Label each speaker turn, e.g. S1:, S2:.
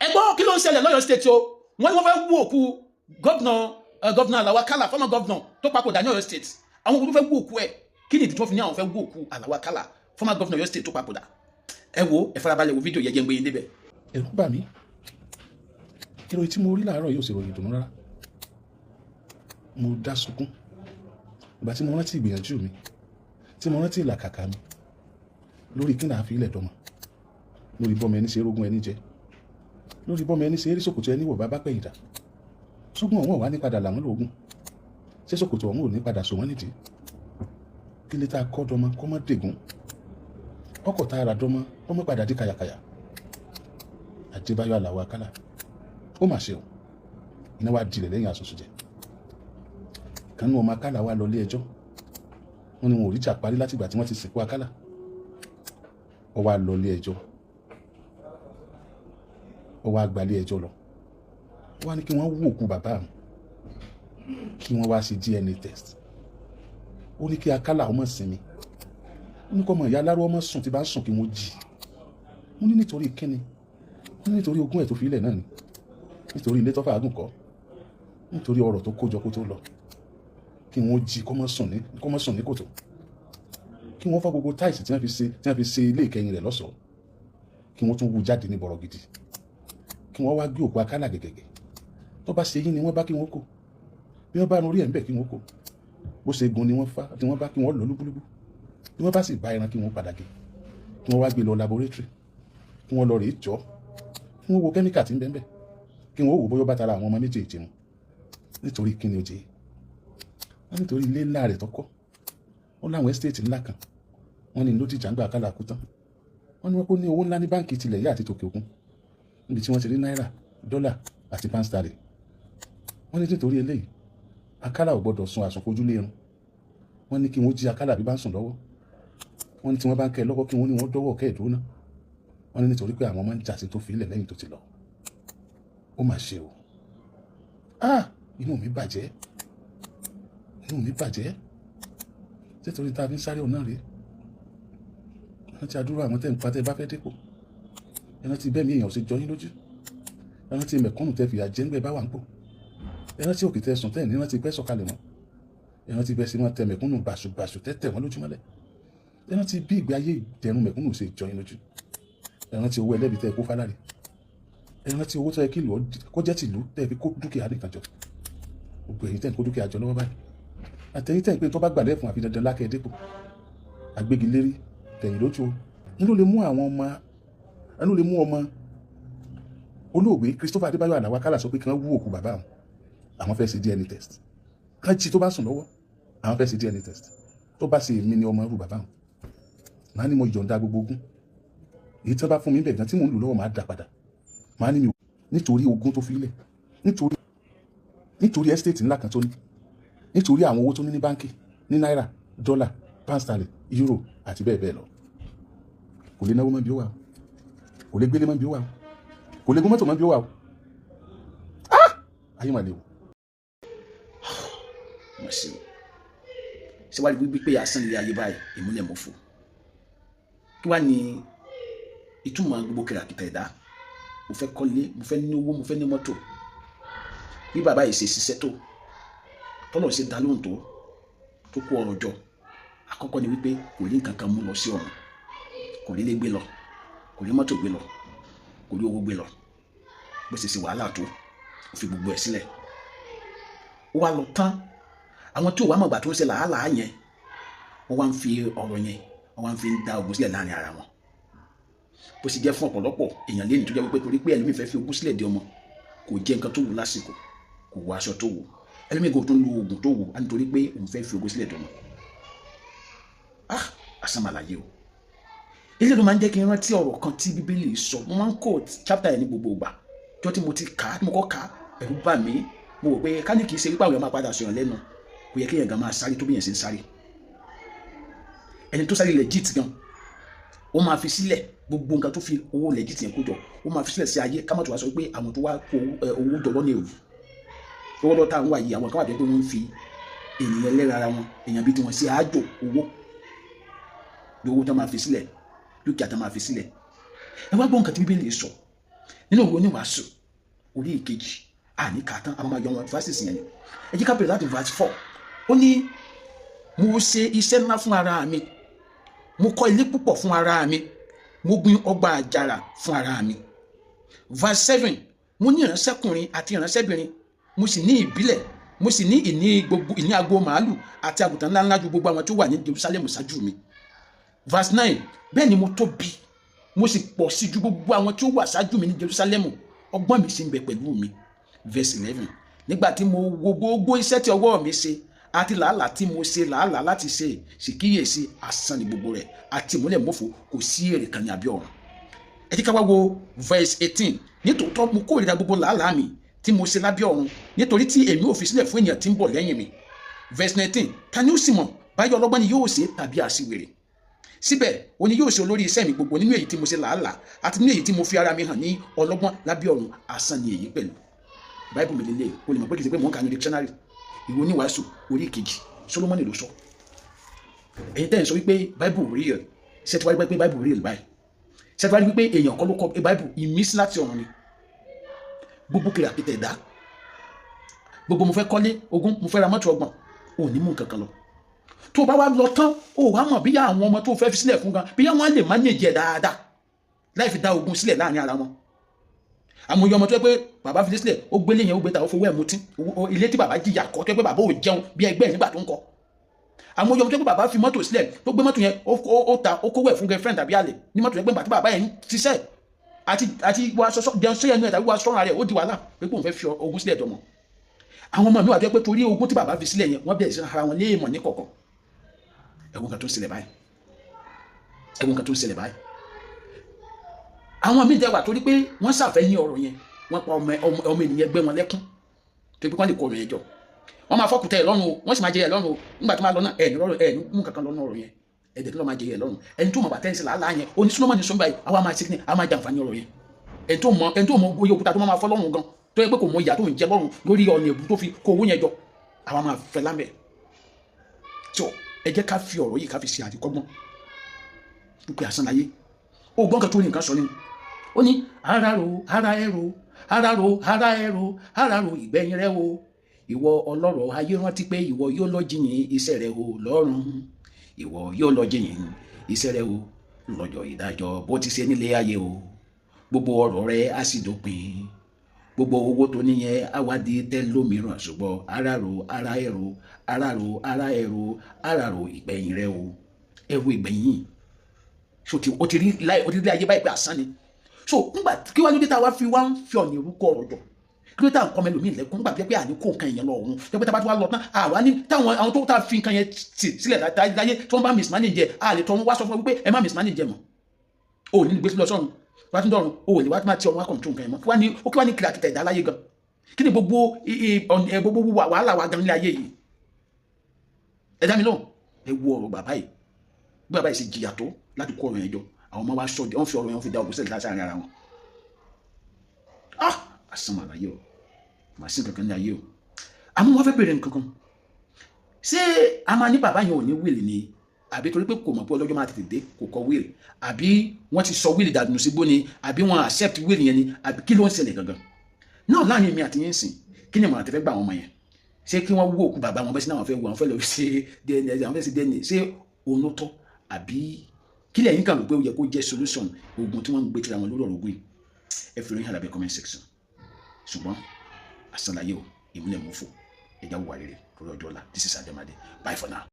S1: Ẹgbọ́n, kí ló ń ṣẹlẹ̀ lọ́yọ̀ State o? Wọ́n ní wọ́n fẹ́ wú òkú gómìnà, gómìnà Àlàó Akálà, former governor tó papòdà ní Ọ̀yọ́ State. Àwọn olùfẹ́ wú òkú ẹ̀. Kí ni ìdí tí wọ́n fi ní àwọn fẹ́ wú òkú Àlàó Akálà, former governor Ọ̀yọ́ State tó papòdà? Ẹ wo, ẹ farabalẹ̀ wo fídíò yẹn, jẹ́ ń gbé yín débẹ̀.
S2: Ẹ̀rù bà mí. Ìròyìn tí mo rí láàárọ̀ yóò ṣe ìròyìn ìdùnnú rárá. Mo dá sunkún ìgbà tí mo rántí ìgbìyànjú mi, tí mo rántí ìlàkàkà mi lórí kí náà fi ilẹ̀ dọ́mọ, lórí bọ́mọ ẹni ṣe rógún ẹni jẹ, lórí bọ́mọ ẹni ṣe eré ṣòkòtò ẹni wọ̀ bá bá pẹ̀yìn dà. Ṣógun ọ̀hún ọ̀wá ní padà làwọn lóògùn ṣé ṣòkòtò ọ̀hún ò ní padà sọ wọ́n nídìí. Kí lè tá a kọ́ dọ́mọ kọ́ mọ́ dègún, ọkọ̀ tá a rà dọ́mọ kọ́ mọ́ padà dí kàyàkàyà. Adébáyọ̀ Àlàó Akálà, ó mà ṣe o. Iná wa dilẹ̀ lẹ́yìn àṣọṣù jẹ kanú. Ọmọ Akálà wa lọ ilé ẹjọ́. Wọ́n ní wọn ò rí jà parí látìgbà tí wọ́n ti sìnkú Akálà. Ó wá lọ ilé ẹjọ́, ó wá gba ilé ẹjọ́ lọ. Ó wá ní kí wọ́n wú òkú bàbá àwọn, kí wọ́n wá ṣe DNA test. Ó ní kí Akálà ọmọ sinmi. Ó ní kọ́ ọmọ ìyá aláró ọmọ sùn, tí bá ń sùn kí wọ́n jí. Wọ́n ní nítorí kíni? Wọ́n ní nítorí ogún ẹ̀ tó fi ilẹ̀ náà ni, nítorí ilé tó fàágùn kọ́, nítorí ọrọ̀ tó kójọ kó tó lọ, kí wọ́n jí kó má sùn ní kòtò, kí wọ́n fọ́ gbogbo tiles tí wọ́n fi ṣe ilé ìkẹyìn rẹ̀ lọ́ṣọ̀ọ́, kí wọ́n tún wú jáde ní bọ̀rọ̀ gidi, kí wọ́n wá gbé òkú Akálà gẹ̀gẹ̀gẹ̀. Tó bá ṣe yín ni wọ́n bá, kí wọ́n kó. Bí wọ́n bá rún orí ẹ̀ ń bẹ̀, kí wọ́n kó. Bó ṣe gun ni wọ́n fá tí wọ́n bá, kí wọ́n lọ lúbúlúbú. Bí wọ́n bá sì bá ẹran, kí wọ́n padà gé, kí wọ́n wá gbé lọ laboratory, kí wọ́n lọ rèé jọ́, kí wọ́n wo kẹ́míkà tí ń bẹ ńbẹ̀, kí wọ́n wò bóyá ó bá tara àwọn ọmọ méjèèjì mu. Nítorí kí ni ó jẹ́? Wọ́n nítorí ilé ńlá rẹ̀ tọ́kọ́. Wọ́n láwọn estate ńlá kan. Wọ́n ní ló dìjà ńgbà Akálà kú tán. Wọ́n ní wọ́n kó ní owó ńlá ní báǹkì tilẹ̀ yá àti tòkè òkun, níbi tí wọ́n ti rí náírà, dọ́là àti pound sterling. Wọ́n ní nítorí eléyìí, Akálà ò gbọ́dọ̀ sun àsùnfojúlé irun. Wọ́n ní kí wọ́n jí Akálà bí bá ń sùn lọ́wọ́. Wọ́n ní tí wọ́n bá ń kẹ́ ẹ lọ́wọ́, kí wọ́n ní wọ́n dọ́wọ́ kẹ́ ẹ̀ dúró ná. Wọ́n ní nítorí pé àwọn máa ń jà sí tó fi ilẹ̀ lẹ́yìn tó ti lọ. Ó mà ṣe o. Ah, inú mi bàjẹ́, inú mi bàjẹ́. Nítorí tá a fi ń sáré ọ̀nà rèé. Rántí àdúrà àwọn tẹ́ ń pa tẹ́ bá fẹ́ dépò. Ẹ rántí bẹ́ẹ̀ mi èèyàn ò ṣe jọ yín lójú. Ẹ rántí mẹ̀kúnnù tẹ́ fìyà jẹ ńgbẹ́ bá wà ń pò. Ẹ rántí òkè tẹ́ sùn tẹ́ ní rántí pẹ́ sọ̀kalẹ̀ mọ́. Ẹ rántí bẹ́ẹ̀ sì máa tẹ mẹ̀kúnnù bàṣubàṣu, tẹ́ tẹ̀ wọ́n lójúmọ́lẹ̀. Ẹ rántí bí ìgbé ayé ìdẹ̀rùn mẹ̀kúnnù ṣe jọ yín lójú. Ẹ rántí owó ẹlẹ́bi tẹ́ kó fáláre. Ẹ rántí owó tó yẹ kí ìlú kó jẹ́ tìlú tẹ́ fi kó dúkìá nìkan jọ. Gbogbo èyí tẹ́ ń kó dúkìá jọ lọ́wọ́ báyìí, àtẹ̀yìn tẹ́ ń pè tó bá gbàdẹ́ fún àfi dandan lákẹ́ dépò, àgbégilérí tẹ̀yìn lójú o. N ló lè mú àwọn ọmọ ẹnu lè mú ọmọ olóògbé Christopher Adébáyọ̀ Àlàó Akálà sọ pé kí wọ́n wú òkú bàbá àwọn, àwọn fẹ́ ṣe DNA test, kán jí tó bá sùn lọ́wọ́, àwọn fẹ́ ṣe DNA test. Tó bá ṣe èmi ni ọmọ irú bàbá àwọn, màá ní mo yọ̀ǹda gbogbo ogún. Èyí tí wọ́n bá fún mi bẹ̀ gan tí mò ń lò lọ́wọ́, màá dà padà. Màá ní mi nítorí ogún tó fi lẹ̀, nítorí estate ńlá kan tó ní, nítorí àwọn owó tó ní ní báńkì ní náírà, dọ́là, pound sterling, euro àti bẹ́ẹ̀ bẹ́ẹ̀ lọ. Kò lè náwó mọ́ bí ó wà o, kò lè gbélé mọ́ bí ó wà o, kò lè gún mọ́tò mọ́ bí ó wà o. Ah, ayé mà le o.
S1: Mọ̀ sí o síwájú wípé asán ilé ayé báyìí, ìmúlẹ̀ mọ́fò. Kí wàá ní ìtumọ̀ gbogbo kìràkìtà ẹ̀dá? Mo fẹ́ kọ́lé, mo fẹ́ ní owó, mo fẹ́ ní mọ́tò. Bí bàbá yìí ṣe ṣiṣẹ́ tó, tọ́lọ̀ ṣe dá lóhùn tó kó ọrọ̀ jọ, àkọ́kọ́ ni wípé kò rí nǹkan kan mú lọ sí ọ̀run. Kò rí ilé gbé lọ, kò rí mọ́tò gbé lọ, kò rí owó gbé lọ. Bó ṣe ṣe wàhálà tó, ó fi gbogbo ẹ̀ sílẹ̀, ó wá lọ tán. Àwọn tí ò wá mọ̀gbà tó ń ṣe làálàá yẹn, wọ́n wá ń fi ọ̀rọ̀ yẹn, wọ́n wá ń fi da ogun sílẹ̀ láàrin ara wọn. Bó ṣe jẹ́ fún ọ̀pọ̀lọpọ̀ èèyàn lẹ́nu tó jẹ́ wípé torí pé ẹlòmíì fẹ́ fi ogún sílẹ̀ di ọmọ, kò jẹ́ nǹkan tó wù lásìkò, kò wọ aṣọ tó wù, ẹlòmíì kò tún lo oògùn tó wù á, nítorí pé òun fẹ́ fi ogún sílẹ̀ dọmọ. Ah, àsánmàlàyé o. Ilé ló máa ń jẹ́ kí n rántí ọ̀rọ̀ kan tí Bíbélì sọ. Mo máa ń quote chapter yẹn ní gbogbo ìgbà. Jọ tí mo ti kà á, tí mo kọ́ kà á, ẹ̀rù bà mí. Mo rò pé ká ní kì í ṣe wípé àwọn èèyàn máa padà sọ̀rọ̀ lẹ́nu, kò yẹ kí èèyàn gan máa sáré tó bí yẹn ṣe ń sáré. Ẹni tó sáré legit gan, ó máa fi sílẹ̀ gbogbo nǹkan tó fi owó legit yẹn kó jọ, ó máa fi sílẹ̀ sí ayé. Ká má tó wá sọ pé àwọn tó wá kó owó jọ lọ́nà èrò owó lọ́ta àwọn wà yìí, àwọn kan wà pé wọ́n ń fi ènìyàn lẹ́ra ara wọn, èèyàn bíi tiwọn sí àjò owó bí owó tó máa fi sílẹ̀, dúkìá tó máa fi sílẹ̀. Ẹ wá gbọ́ nǹkan tí Bíbélì sọ. Nínú ìwé Oníwàásù orí ìkejì, àní kàtán, àwọn máa yọ wọn verses yẹn ni. Ẹ jẹ́ ká bẹ̀rẹ̀ láti verse 4. Ó ní, "Mo ṣe iṣẹ́ ńlá fún ara mi, mo kọ́ ilé púpọ̀ fún ara mi, mo gbin ọgbà àjàrà fún ara mi." Verse 7: "Mo ní ìránṣẹ́kùnrin àti ìránṣẹ́bìnrin, mo sì ní ìbílẹ̀, mo sì ní ìní gbogbo ìní agbo màálù àti àgùntàn ńláńlá ju gbogbo àwọn tó wà ní Jerusalem ṣáájú mi." Verse 9: "Bẹ́ẹ̀ ni mo tóbi, mo sì pọ̀ sí ju gbogbo àwọn tí ó wà ṣáájú mi ní Jerusalem, ọgbọ́n mi sì ń bẹ pẹ̀lú mi." Verse 11: "Nígbà tí mo wo gbogbo iṣẹ́ tí ọwọ́ mi ṣe àti làálàá tí mo ṣe làálàá láti ṣe, sì kíyèsí, asán ni gbogbo rẹ̀ àti ìmúlẹ̀ mọ́fò, kò sí èrè kan ní abẹ́ ọ̀run." Ẹ jẹ́ ká wá wo verse 18: "Nítòótọ́, mo kórìíra gbogbo làálàá mi tí mo ṣe lábẹ́ ọ̀run, nítorí tí èmi ò fi sílẹ̀ fún ènìyàn tí ń bọ̀ lẹ́yìn mi." Verse 19: "Ta ni ó sì mọ̀ báyọ̀ ọlọ́gbọ́n ni yóò ṣe tàbí àṣìwèrè? Síbẹ̀ ó ní yóò ṣe olórí iṣẹ́ mi gbogbo nínú èyí tí mo ṣe làálàá àti nínú èyí tí mo fi ara mi hàn ní ọlọ́gbọ́n lábẹ́ ọ̀run, asán ni èyí pẹ̀lú." Báìbù mi lélẹ̀, o lè mọ̀ pé kì í ṣe pé mò ń kà ní dictionary. Ìwé Oníwàásù orí ìkejì, Solomoni ló sọ. Ẹ̀yin tẹ́ ẹ̀ ń sọ wípé Bible real, ṣé ti wá rí pé Bible real báyìí? Ṣé ti wá rí wípé èèyàn kọ́ ló kọ Bible, ìmísí láti ọ̀run ni? Gbogbo kìràkìtà ẹ̀dá gbogbo, mo fẹ́ kọ́lé 20, mo fẹ́ ra mọ́tò 30, ò ní mú nǹkan kan lọ. Tó o bá wá lọ tán, o wá mọ̀ bí àwọn ọmọ tó fẹ́ fi sílẹ̀ fún gan, bí wọ́n lè manage ẹ̀ dáadáa láì fi dá ogun sílẹ̀ láàrin ara wọn. Àwọn ọmọ tó yẹ pé bàbá fi sílẹ̀, ó gbélé yẹn, ó gbé ta, ó fowó ẹ̀ mutí, ilé tí bàbá jìyà kọ́, tó yẹ pé bàbá ò jẹun bí ẹgbẹ́ ẹ̀ nígbà tó ń kọ́. Àwọn ọmọ tó yẹ pé bàbá fi mọ́tò sílẹ̀, tó gbé mọ́tò yẹn, ó ta, ó kówó ẹ̀ fún girlfriend tàbí àlè ní mọ́tò yẹn, pé bàtí bàbá yẹn ń ṣiṣẹ́ àti wá sọ jẹun sẹ́yìn ẹnu ẹ̀ tàbí wá sọ́run rẹ̀, ó di wàhálà pé kóun fẹ́ fi ogún sílẹ̀ dọ̀mọ́. Àwọn ọmọ mi wà tó yẹ pé torí ogún tí bàbá fi sílẹ̀ yẹn, wọ́n bẹ̀rẹ̀ sí ara wọn léèmọ̀ ní kọ̀kọ̀. Ẹ̀wọ̀n kan tó ń ṣẹlẹ̀ báyìí, ẹ̀wọ̀n kan tó ń ṣẹlẹ̀ báyìí. Àwọn míì dẹ̀ wà torí pé wọ́n ṣàfẹ́ ní ọ̀rọ̀ yẹn, wọ́n pa ọmọ ènìyàn gbé wọn lẹ́kún tó pé wọ́n lè kó ọ̀rọ̀ yẹn jọ. Wọ́n máa fọ́kùtà ẹ̀ lọ́rùn o, wọ́n sì máa jẹ ẹ̀ lọ́rùn o. Nígbà tó máa lọ náà, ẹ̀ ní lọ́rùn, ẹ̀ ní mú kankan lọ́nà ọ̀rọ̀ yẹn, ẹ̀dẹ̀ tó lọ́ máa jẹ ẹ̀ lọ́rùn. Ẹni tó mọ̀ bàtẹ́ ń ṣe làálàá yẹn, oní Solomoni sọ báyìí, àwa máa ṣe kí ni, àwa máa jàǹfààní ọ̀rọ̀ yẹn. Ẹni tó mọ oyè òkúta tó máa fọ́ lọ́rùn gan, tó yẹ pé kò mọ ìyà tó ń jẹ lọ́rùn lórí ọ̀nà èbú tó fi kó owó yẹn jọ, àwa máa fẹ́ lámẹ̀. Tó ẹ jẹ́ ká fi ọ̀rọ̀ yìí ká fi ṣe àríkọ́gbọ́n wípé asán láyé. Ó gbọ́n kan tó ní nǹkan sọ nínú, ó ní, "Ara ro ara ẹ ro, ara ro ara ẹ ro, ara ro ìgbẹ̀yìn rẹ o. Ìwọ ọlọ́rọ̀ ayé, rántí pé ìwọ yóò lọ jìyìn iṣẹ́ rẹ o lọ́run. Ìwọ yóò lọ jìyìn iṣẹ́ rẹ o lọ́jọ́ ìdájọ́, bó ti ṣe nílé ayé o. Gbogbo ọ̀rọ̀ rẹ á sì dópin, gbogbo owó tó níyẹn á wá di tẹ́lómìíràn. Ṣùgbọ́n ara ro ara ẹ ro, ara ro ara ẹ ro, ara ro ìgbẹ̀yìn rẹ o." Ẹ ro ìgbẹ̀yìn. So ti o ti rí láì, o ti rí ayé báyìí pé asán ni. So ńgbà kí wàá lóde tá a wá fi wá ń fi ọ̀nà ìrúkọ ọ̀rọ̀ jọ, kí ló tá à ń kọ́ mẹ́lòmíì lẹ́kún nígbà pé àní kó nǹkan yẹn lọ ọ̀hún pé tá a bá ti wá lọ tán, àwa ní táwọn àwọn tó tá a fi nǹkan yẹn tì sílẹ̀ láyé tí wọ́n bá mismanage ẹ̀, a lè tọ́ wọn wá sọ fún wọn wípé ẹ má mismanage ẹ̀ mọ́. O ní gbé lọ sọ́run, wá tún dọ̀run, o lè wá máa ti ọ̀run wá control nǹkan yẹn mọ́. Kí wá ní kìràkìtà ẹ̀dá láyé gan? Kí ni gbogbo wàhálà wa gan nílé ayé yìí? Ẹ dá mi lóhùn. Ẹ wo ọ̀rọ̀ bàbá yìí, bí bàbá yìí ṣe jìyà tó láti kó ọ̀rọ̀ yẹn jọ, àwọn ọmọ wa sọ, wọ́n fi ọ̀rọ̀ yẹn, wọ́n fi da ògùn sílẹ̀ láàárín ara wọn. Ah, asán mà láyé o, màá sí kankan ní ayé o. Àmọ́ wọ́n fẹ́ bèrè nǹkan kan: ṣé a máa ní bàbá yẹn ò ní will ni, àbí torí pé kò mọ̀ pé ọlọ́jọ́ máa tètè dé kò kọ will, àbí wọ́n ti sọ will dànù sígbó ni, àbí wọ́n accept will yẹn ni, àbí kí ló ń ṣẹlẹ̀ gangan náà láàrin èmi àti yín sìn? Kí ni ìmọ̀ràn tẹ́fẹ́ gbà àwọn ọmọ yẹn? Ṣé kí wọ́n wú òkú bàbá wọn bẹ́ẹ̀ sí náà, wọ́n fẹ́ wú, àwọn fẹ́ lọ ṣe DNA, àwọn fẹ́ ṣe DNA, ṣé òun ló tọ́, àbí kí lẹ́yìn kan rò pé ó yẹ kó jẹ́ solution ogun tí wọ́n ń gbé tira wọn lórí ọ̀rọ̀ ogun yìí? Ẹ fi ròyìn àlàbẹ̀ comment section. Ṣùgbọ́n àsàlàyé o, ìmúlẹ̀ mọ́fò, ẹ̀já wà rere lórí ọjọ́ ọ̀la. This is Ademade, bye for now.